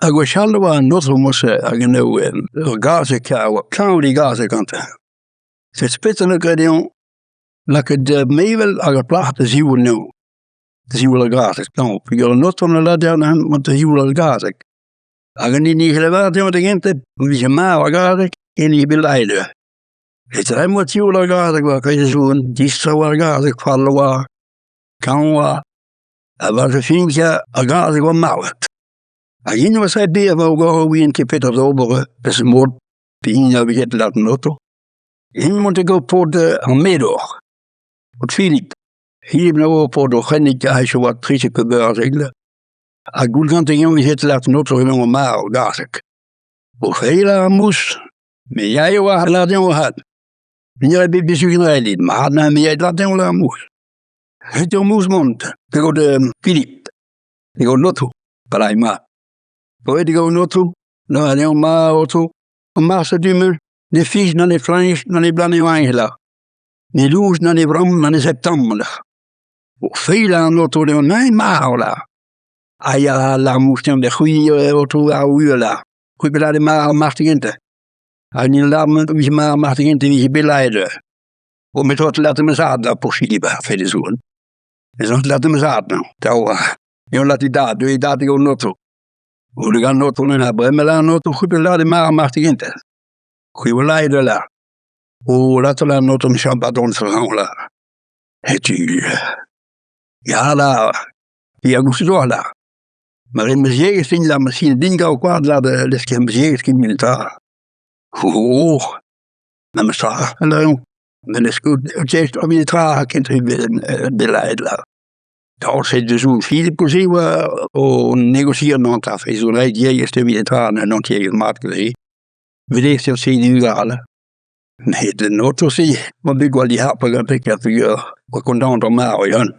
Ha gwechall e oa an aotrou morse hag en ur ur gazeg a oa klañv e gazeg gantañ. Setu petra 'na graet dezhañ lakaat mevel hag ar plac'h da ziwall anezhañ, da ziwall ar gazeg klañv peogwir an aotrou 'na lâret dezhañ mont da ziwall ar gazeg. Hag an hini a lavaras dezhañ da gentañ e vije marv ar gazeg ken e bet laet eo. Etre ma tiwall ar gazeg war kreiz an distro ar gazeg fall oa, klañv oa, ha war ar fin ar gazeg oa marvet. Hag int oa savet berr war o gorr ouient ket petra d'ober peseurt mod pehini a vije lakaet an oto. Int mont da gaout paotr an Medor, paotr Philippe. Philippe a oa paotr o c'hennig aze e oa 13 pe beurz Ha goul gante eñ vije lakaet an oto emañ marv gazeg. O feilañ ar mous, me yaio war lâr dezhañ avat. Me 'ra bet bezuget dit, mat neuze me yay da lâr dezhañ ar mous. Setu ar mous mont da gaout Philippe. Da gaout an aotrou, palai mat. Oet da gaout an aotrou, lâret dezhañ ma aotrou, marse du-mañ ne fiz na ne flañch na ne blann e là. Ne louz na ne vramm na ne zebr tamm là. O feilañ an aotrou dezhañ neuze marv là. Ha ya lâr mous dezhañ da c'hwi aotrou ar uhel là. C'hwi bet lâret marv marteze gentañ. Ha ni lâr vije marv marteze gentañ vije bet lâret. O met lâret ma zad là pour Philippe ar fed e zoan. Ez an lâret ma zad daou eo lâret e dad, e dad eo an aotrou. O gant an aotrou neuze bremañ lâr an aotrou c'hwi bet lâret marv marteze gentañ. C'hwi vo lâret là. O lâret an aotrou Michel pardon là. Setu ya là ya gouzout oc'h là. Ma rin ma ziegezh din là ma sin din gaou koad là da leskiñ ma ziegezh ken mil tra. Oh, memes tra là Me n'eus ket ket tra kent bet lâret là. Dañset deus on Philippe koulz e oa o negosiañ an afer zo ret diaes evit tra an entier mat neuze. Vez eo se ugal. Met an oto-se, ma bet gwall diharpañ gante peogwir oa kontant ar marv yann.